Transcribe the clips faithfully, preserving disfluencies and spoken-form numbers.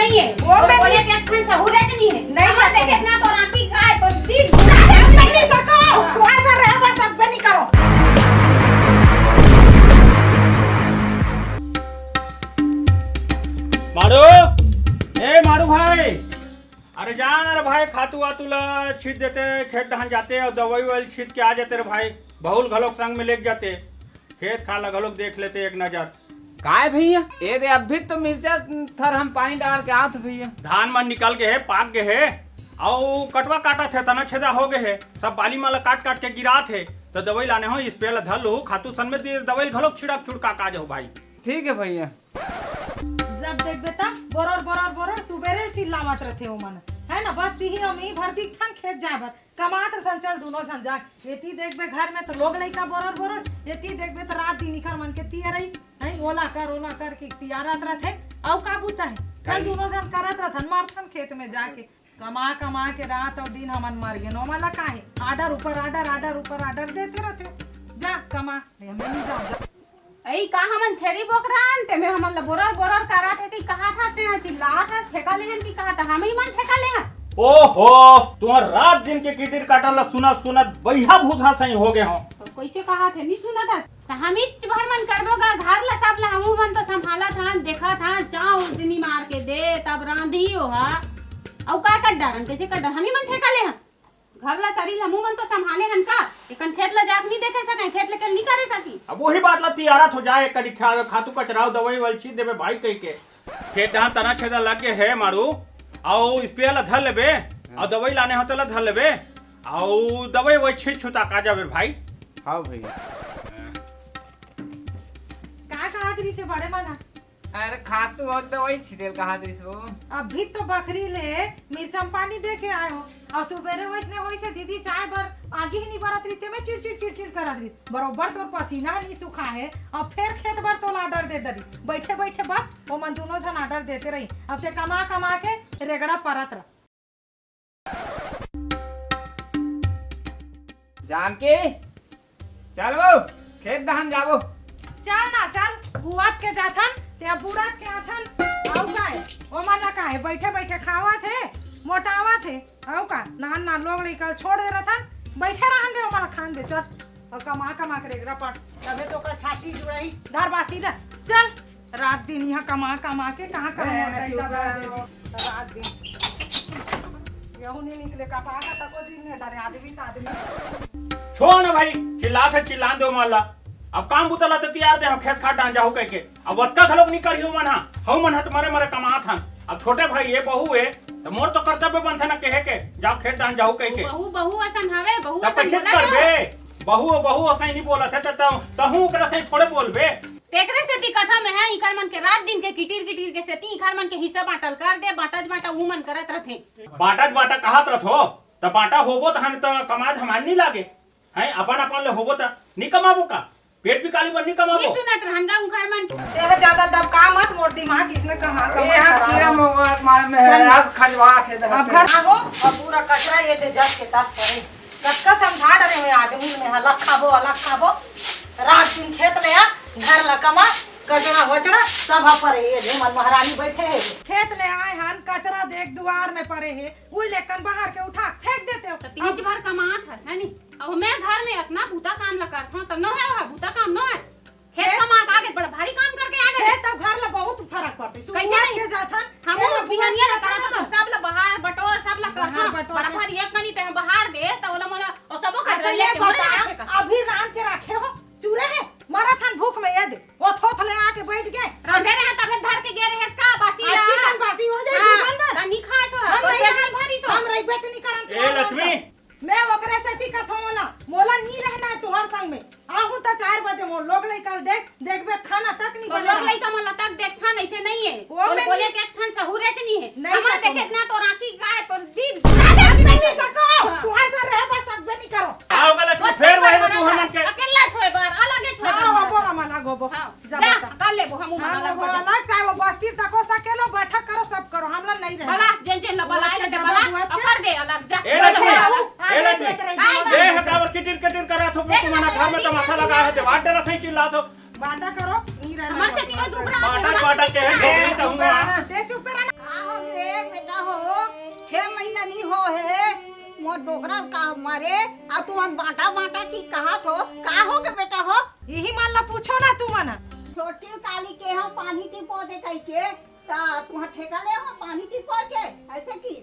नहीं है। वो मैं बोले कि अखन सहूलियत नहीं है। नहीं हमर सको। देखे इतना तो राखी का है, तो दिल नहीं सको। तुम्हारे साथ रहे पर सब नहीं करो। मारू, ए मारू भाई, अरे जा ना रे भाई, खातू वातू ला छीट देते, खेत डहन जाते अउ दवाई ववाई छीट के आ जाते रे भाई। बहू ल घलोक संग में लेके जाते, खेत खार ला घलोक देख लेते एक नजर। काय भैया, ए दे अभी तो मिर्चा थर हम पानी डार के आत भैया। धान मन निकल गे हे, पाक गे हे, अउ कटवा काटत हे, तना छेदा हो गे हे, सब बाली मन ला काट काट के गिरात हे, त दवाई लाने हो, स्प्रे ला धर लूहू, खातू सन में दे-, दवाई घलोक छिड़क छुड़का का जाहू भाई। ठीक है भैया। जब देखबे तब बोरर बोरर बोरर सुबेरे चिल्लावत रथे ओमन, है ना? बस तिही हम ही भर दिखथन खेत जाए बर, कमात रथन। चल दुनो झन जा, एती देखबे घर में तो लोग लइका बोरर बोरर, एती देखबे तो रात दिन इकर मन के तियरई है, ओला कर ओला कर के तियारत रथे। अउ का बूता है? चल कहीं दुनो झन करत रथन, मरथन खेत में जाके। कमा कमा के रात अउ दिन हमन मर गेन। ओमन ला काहे? आर्डर ऊपर आर्डर, आर्डर ऊपर आर्डर देते रथे। जा कमा, हमें नहीं जाओ, जा। अई का हमन छेरी बोकरन, तेमे हमन ला बोरर बोरर करत हे कि कहा था, ते चिल्लात हस, ठेका लेहन कि कहा था, हम ही मन ठेका लेहन। ओहो, तुहर रात दिन के किटिर काटन ला सुनत सुनत बइहा भूसा सही हो गे हो। तो कैसे कहा थे, नहीं सुना था। त हम इच भर मन करबो गा, घर ला सब ला हमू मन तो संभालत हन, देखत हन, चाँव उर्दनी मार के दे, तब रांधी ओहा। अउ का कर डारन, कैसे कर डारन, हम ही मन ठेका ले हन। घर ला सरी ला हमू मन तो संभाले हन का, एकन खेत ला जाके नहीं देखे सके, खेत लेके नहीं करे सकी। अब वही बात ला तियारत हो जाए, कदी खा-, खातू कचराव दवाई वाली चीज देबे भाई कह के। खेत डहान तना छेदा लग गे हे मारू, अउ स्प्रे ला धर लेबे, अउ दवाई लाने हो तेला धर लेबे, अउ दवाई वही छीट छुता का जाबे भाई। हाँ भैया। का कहत रहिस हे बड़े मन ह? अरे खातू अउ दवाई छिटेल कहत रहिस वो। अभी तो बखरी ले मिर्चा म पानी दे के आए हो, अउ सुबेरे वइसने होइस हे दीदी, चाय बर आगी ही नहीं बरत रहिस, तेमे चिड़चिड़ चिड़चिड़ करत रहिस। बरोबर तोर पसीना नहीं सुखा हे, अउ फेर खेत बर तोला आर्डर दे डरी। बइठे बइठे बस ओमन दुनो झन आर्डर देते रही, अब ते कमा कमा के रेगड़ा परत रह। जानकी, चल वो, खेत डहन जाबो। चल ना, चल, बुआत के जाथन, ते बुड़ात के आथन, अउ काय? ओमन ला काहे? बइठे बइठे खावत हे, मोटावत हे, अउ का? नान नान लोग लइका छोड़ दे रथन, बइठे रहन दे, ओमन ला खान दे, चल। अउ कमा कमा के रेगड़ा पाट, तभे तो ओकर छाती जुड़ाही, धर बासी ला, चल। रात दिन इहाँ कमा कमा के कहाँ कहाँ ए, मोटाई चुप दबा रहो। देती। रात दिन। यहू नहीं निकले, कपड़ा का तको दिन में डरे, आदमी त आदमी। छोड़ ना भाई, चिल्लात हे, चिल्लान दे ओमन ला। अब काम बुता ला तो तियार दे, हम खेत खार डहन जाहू कह के। अब ओतका घलोक नहीं करही ओमन हा, हऊ मन हा तो मरे मरे कमात हन। अब छोटे भाई ये बहू हे, तो मोर तो कर्तव्य बनथे ना कहे के, जाओ खेत डहन जाहू कह के। बहू, बहू असन हवे, बहू तब असन कैसे बोला करबे? जाओ। बहू, बहू असन नहीं बोलत हे, तो तहूँ ओकरा से थोड़े बोलबे। तेकरे सेती कथा में है, इखर मन के रात दिन के किटिर किटिर के सेती इखर मन के हिस्सा बांटल कर दे, बांटा ज बांटा ऊ मन करत रथे। बांटा ज बांटा कहत रथो, त बांटा होबो तहन त कमाए धमाए नी लागे। हैं, अपन अपन ले होबो त नी कमाबो का? पेट बिकाली बर नी कमाबो? नी सुनत रहन गा उखर मन। तेह ज्यादा दबका मत, मोर दिमाग इसने कहाँ ए, कहाँ हम खराब कीड़ा हो। मकोड़ा मार में चल। है, अब खजवात हे अब घर आहो, अब पूरा कचरा ये दे जस के तस पड़े। कतका समझा डरे हुए आदमी में, अलग खाबो, अलग खाबो। रात दिन खेत ले आ, घर ला कमा, कचरा वचरा सब हा परे हे, जे मन महारानी बैठे हे। खेत ले आए हन, कचरा देख दुआर में परे हे, उही लेकन बाहर के उठा फेंक देते हो। त तीज भर कमात हस, है नी? अब मैं घर में अतना बूता काम ला करथों, त नो है वह बूता काम नो है। खेत खेत कमा के आगे बड़ा भारी काम करके आ गए। खेत अउ घर ला बहुत फरक पड़थे। कैसे सुबह नहीं? के जाथन, हम तेल बिहनिया ला बचा करत हन, सब ला बहार बटोर, सब ला बहार करत हन। बटोर बड़ा के। भारी एक कनी ते हम बहार देस, त ओला मोला, ओ सबो अच्छा, कचरा ये लेके मरे बता, रखे का। अभी रांध के रखे हो, चूरे हे, मरत हन भूख में, ये दे, ओ थोथ ले आके बैठ गए। रांधे रहे, तबे धर के गे रहेस का, बासी आज ला। की कन बासी हो जाए, हाँ, दूसरन बर। त नी खाए सो, हम तो नहीं बेगल खाए। भरी सो। हम रही बेचनी करन ए, तुम्हारे लक्ष्मी। मन से। मैं ओकरे सेती कथों मोला, मोला नी रहना है तुहर संग में। आहूँ त चार बजे मोर लोग लइका ल देख, देखबे खाना तक नी तो बने लोग रहा। लइका मन ला तक देखथन, ऐसे नहीं है। वो तो मैं बोले नहीं के एक ठन सहूरे च नहीं है। नहीं हमर सको देखे मैं। इतना तो राखी गाय तो दीद अब मैं नहीं सको। हाँ। तुहर से रहे बर सकबे नहीं करो। आओ गलत वो फेर फेर वही बना तू था। हमन के। अकेला छोए बर, अलगे छोए हाँ, बर होबो बना था। हम अलग होबो। हाँ। जा जा, बता। कर लेबो, हमू मन हाँ, अलग वो हो जा। अलग, चाहे वो बस्ती तको सकेलो, बैठक करो, सब करो, हमला नहीं रहना। बला, जेन जेन ला बला, बुआ के लेते जब बला, बुआ के अउ कर दे अलग, जा। ए, बैठे लक्ष्मी, रहो, ए, आगे लक्ष्मी। देख रही ए, हो। हे काबर किटिर किटिर करत हो, देख तुमन ना, घर में देख तमाशा ना, लगा है, देख देवार डरा सही चिल्लात हो। बाटा करो, नहीं रहना हमर से बस। क्यों दुबरा बाटा, बाटा के है, ए, डोकरी तो चुप हुआ। रहना। दे चुप रहना। डोकरा का मरे, अउ तुमन बांटा बांटा की कहत हो, का हो के बेटा हो? इही मन ला पूछो ना तुमन। छोटी काली के हम पानी टिपो दे कहिके, त तुहा ठेका ले हो पानी टिपो के, अइसे की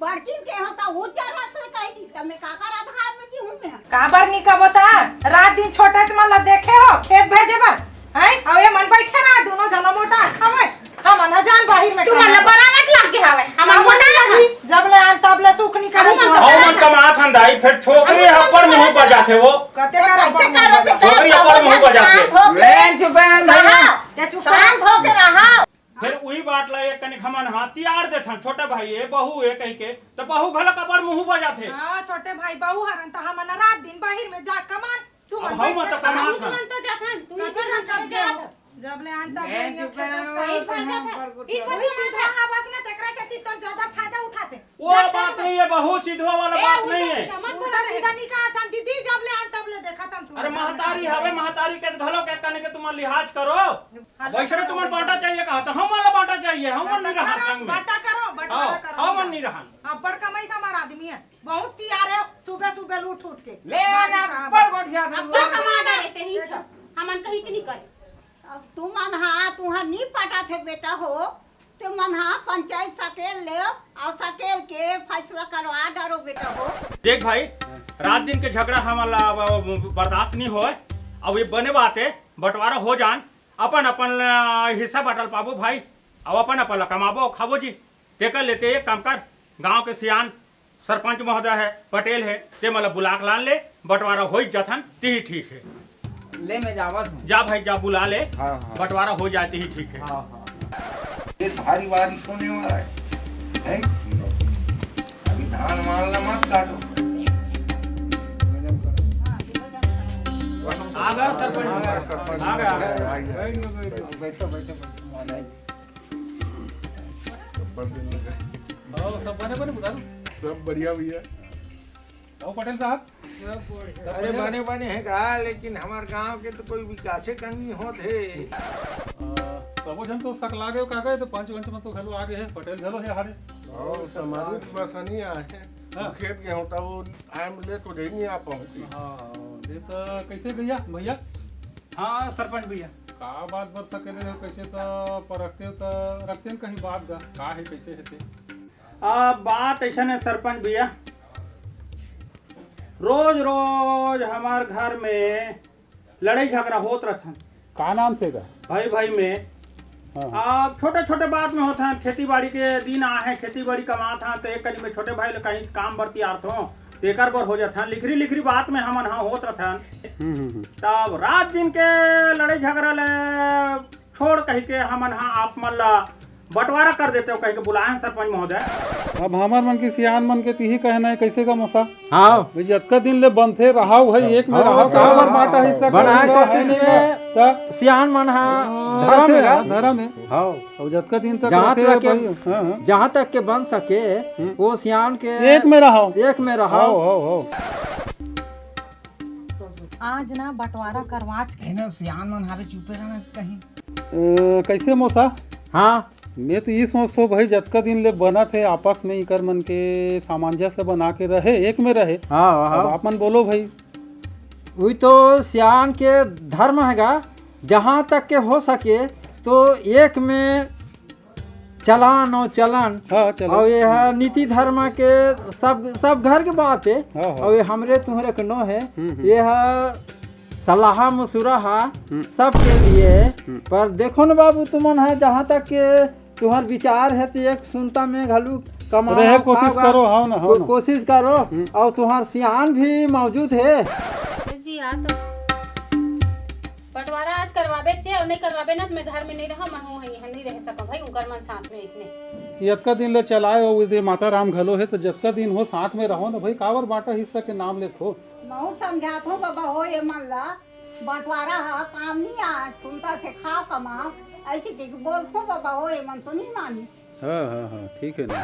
बड़की के हो त उज्जर रस ले कहि दी, त मैं काकर आधार में जीहूं मैं? काबर नी कबो त? रात दिन छोटे मन ला देखे हो, खेत भेजे बर, हैं? अउ ये मन बइठे रहा, दूनों झन मोटा खावे। हमन ह जान बाहिर में तुमन ला बनावट लग गे हवय, हमन हमन मोटा लगी। जब ले आन तब ले सुख नी करे। हमन तो हमन कमात हन दाई, फेर छोकरी हमन अब्बड़ मुंह बजाथे वो। कते कर अब्बड़ मुंह बजाथे। छोकरी अब्बड़ मुंह बजाथे। शांत होके रहा। शांत होके रहा। फेर उही बात ला एक कनिक हमन हा तियार देथन, छोटे भाई ए, बहू ए कहिके, त बहू घलक अब्बड़ मुंह बजाथे। हाँ, छोटे भाई बहू हरन त हमन रात दिन बाहिर में जा कमान, तुमन अब हम बइठे तो कमात हन। तुमन तो जाथन, तुमन कथी तो कर जाथन। जब ले आन तब ले ये खेतत का। एक बार जाथन। वही सीधा हाँ बस ना, तेकरा से ती तोर ज्यादा फायदा उठाथे। वो बात नहीं है, बहुत सीधवा वाला बात नहीं है। सीधा मत बोला सीधा निकाल थन दीदी, जब ले आन तब ले देखा थन तुमन। अरे महतारी हवे, महतारी के घलो के कने के तुमन लिहाज करो। वैसे तुमन बांटा चाहिए कहा, त हमन ला बांटा चाहिए, हमन नहीं रहा संग में। बांटा करो, बंटवारा करो। हमन नहीं रहा। हाँ, बड़ कमाई त हमार आदमी है। बहुत तियार है, सुबह सुबह उठ उठ के। ले ना, बड़ गोठिया था। अब तो कमा डाले ते ही छ। हमन कहीं च नहीं करे। अब तुमन हा, तुहा नी पटा थे बेटा हो, तुमन हा पंचायत सकेल ले, अउ सकेल के फैसला करवा डरो बेटा हो। देख भाई, रात दिन के झगड़ा हमन ला अब, अब बर्दाश्त नहीं होय। अब ये बने बात है, बंटवारा हो जान, अपन अपन, अ, हिस्सा बांटल पाबो भाई, अउ अपन अपन ला कमाबो अउ खाबो जी। तेकर लेते एक काम कर, गांव के सियान सरपंच महोदय है, पटेल है, ते मन ला बुला के लान ले, बंटवारा होई जथन, तिही ठीक है। ले मैं जावत हूँ। जा भाई, जा बुला ले, हाँ, हाँ। बंटवारा हो जाए, तिही ठीक है। हाँ, हाँ। ये भारी बारिश होने वाला है, है? अभी धान वान ला मत काटो। आ गया सरपंच, आ गया। बैठो, बैठो, बैठो। और सब बने बने बुधारू? सब बढ़िया भैया। और पटेल साहब? अरे बने बने है का, लेकिन हमार गांव के तो कोई विकासे करनी होत है। आ, सबो झन तो सकला गए का गए, तो पंच वंच में तो घलो आ गए है, पटेल घलो है हारे। और समारू की बस नहीं आए हैं। हाँ। खेत गए होता वो टाइम ले तो नहीं आ पाऊंगी। हाँ, ये तो कैसे भैया, भैया? हाँ सरपंच भैया। का बात बर सकेले रहो, कैसे त परखते त रखते न कहीं बात गा, का है, कैसे है ते? अब बात ऐसा है सरपंच भैया, रोज रोज हमार घर में लड़ाई झगड़ा होत रहथन। का नाम से गा? भाई भाई में। हाँ, हाँ। अब छोटे छोटे बात में होत हैं, खेती बाड़ी के दिन आ है, खेती बाड़ी कमात हैं, तो एक कनी में छोटे भाई लोग कहीं काम बरती आरथों, तेकर बर हो जाथन, लिखरी लिखरी बात में हमन हा होत रहथन। हम्म, हम्म, हम्म। तब रात दिन के लड़ाई झगड़ा ले छोड़ कहि के हमन हा आप मन ला बंटवारा कर देते हो कहि के बुलाए हैं सरपंच महोदय। अब हमर मन के सियान मन के तिही कहना है, कैसे का मोसा? हाँ। भाई, जतका दिन ले बनथे रहाव है, एक में हाँ, रहाव, तो काबर बांटा हिस्सा बनाए करना कोशिश है नहीं में का? त सियान मन हा हाँ, धर्म है का? धर्म है। हाँ। अब जतका दिन तक जहाँ रहथे तक के, भाई, हाँ, हाँ। जहाँ तक के बन सके, हम्म। वो सियान के एक में रहो। एक में रहो। हो, हो, हो। आज ना बंटवारा करवाच के। है ना, सियान मन हावे, चुपे रहना कहीं। अ, कैसे मोसा? हाँ। मैं तो ये सोचथों भाई, जतका दिन ले बनत हे आपस में, इकर मन के सामंजस्य बना के रहे, एक में रहे। हाँ, हाँ। अब आप मन बोलो भाई। वही तो सियान के धर्म हैगा, जहाँ तक के हो सके तो एक में चलान और चलन हाँ, चलन। और ये है नीति धर्म के सब, सब घर के बात है। हाँ, हाँ। और ये हमरे तुम्हरे के नो है। हम्म, हम्म। ये है सलाह मशुरा है हम्म। सबके लिए। हम्म। पर देखो ना बाबू, तुमन है जहाँ तक के तुम्हार विचार है तो एक सुनता में घलू कमाओ, रहे कोशिश खाओ, करो, हाँ ना, हाँ को-, ना। कोशिश करो। हम्म। और तुम्हार सियान भी मौजूद है। जी हाँ, तो बंटवारा आज करवाबे चे, और नहीं करवाबे ना, तो मैं घर में नहीं रहूँ, मैं हूँ यहीं, नहीं रह सकूँ भाई, उनकर मन साथ में इसने। ये अतका दिन ले चलाए हो, उदय माता राम घलो है, तो जतका दिन हो साथ में रहो ना भाई, काबर बांटा हिस्सा के नाम लेत हो? महू समझात हूँ बाबा हो, ये मन ला बंटवारा हा काम नहीं आ, सुनता से खाओ कमाओ, ऐसी देख बोलत हूँ बाबा हो, ये मन तो नहीं मानी। हाँ, हाँ, हाँ, ठीक है ना।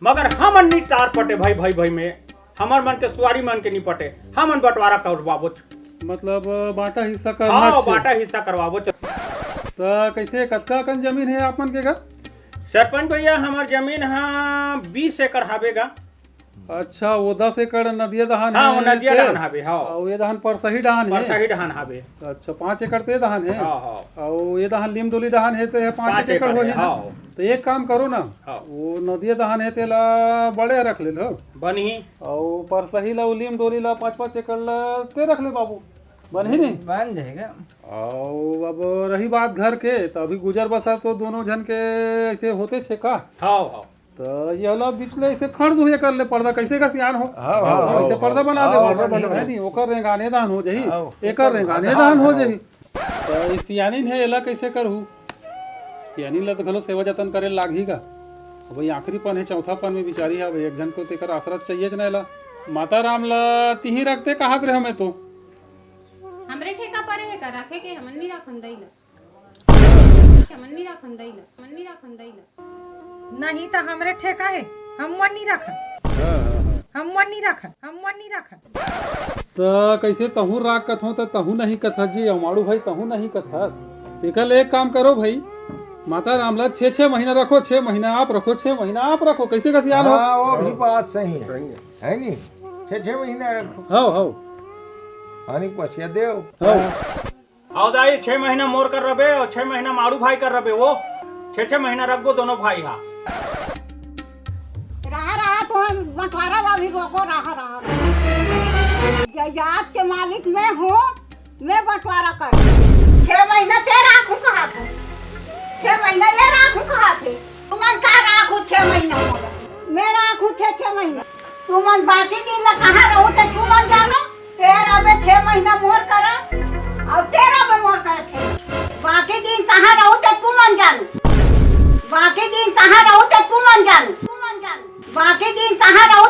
मगर हमन नी तार पटे भाई, भाई, भाई में, हमर मन के सुवारी मन के नी पटे, हमन बंटवारा करवाबोच। मतलब, बांटा हिस्सा करना हाँ, चाहिए। बांटा हिस्सा करवाबोच। त कैसे, कतका अकन जमीन है आप मन के गा? सरपंच भैया, हमर जमीन हा बीस एकड़ हावे गा। अच्छा, वो दस एकड़ नदिया दहान हाँ, हे वो नदिया ते? दहान हावे, हाँ। अउ ये दहान परसही डहान हे? परसही डहान हावे। अच्छा, पाँच एकड़ ते दहान हे? हाँ, हाँ। अउ ये दहान लीम डोली डहान हे ते हे पाँच पाँच एक एकड़ एकड़ हे, होही ना? हाँ। तो एक काम करो ना, हाँ। वो नदिया दहान हे तेला बड़े रख ले लो। बनही। अउ परसही ला, वो लीम डोली ला पाँच पाँच एकड़ ला ते रख ले बाबू, बनही नहीं? बन जाएगा। अउ अब रही बात घर के, तो अभी गुजर बसर तो दोनों झन के ऐसे होते छे का? हाँ, हाँ। त ये वाला बीच ले ऐसे खड़ दुहे कर ले पर्दा, कैसे का सियान हो? हाँ, हाँ, ऐसे हाँ, पर्दा बना हाँ, दे, हाँ, पर्दा बना बना दे। नहीं, ओकर रेंगाने दान हो जाही, हाँ, एकर ओकर रेंगाने हाँ, दान हो हाँ। जाही। त ये सियानी हे, एला कैसे करहू? सियानी ला त घलो सेवा जतन करे लागही का। अब ये आखिरी पन हे, चौथा पन में बिचारी हे, अब एक झन को तेकर आसरा चाहिए ज ना एला। माता राम ला तिही रखते कहत रहे मैं तो। हमरे ठेका परे हे का रखे के? हमन नहीं रखन दई ला। हमन नहीं रखन दई ला, हमन नहीं रखन दई ला। नहीं त हमरे ठेका हे, हम मन नहीं रखन। हम मन नहीं रखन, हम मन नहीं रखन। त कैसे तहूँ राख कथो त तहूँ नहीं कथस जी, अउ माड़ू भाई तहूँ नहीं कथस। तेकर ले एक काम करो भाई, माता राम ला छे छे महीना रखो, छे महीना आप रखो, छे महीना आप रखो, कैसे का सियान हो? हाँ, वो भी बात सही है। सही है। है नी? छे छे महीना रखो। हव, हव। पानी पसिया देव। हव। अउ दाई, छे महीना मोर कर रबे अउ छे महीना माड़ू भाई कर रबे, वो छे छे महीना रखबो दोनों भाई हा। रहा, रहा, तो बंटवारा ला भी रोको, रहा, रहा, रहा। जायदाद के मालिक मैं हूँ, मैं बंटवारा कर। छे महीना ते राखू कहा था, छे महीना ये राखू कहा थे। तुमन का राखू छे महीना मोर? मैं राखू छे, छे महीना। तुमन बाकी दिन ला कहाँ रहू ते तुमन जानो। तेरा बे छे महीना मोर करा, अउ तेरा बे मोर करा छे। बाकी दिन कहाँ रहू ते तुमन जानो। बाकी दिन कहाँ रहू ते तुमन जानो। तुमन जानो। बाकी दिन कहाँ रहू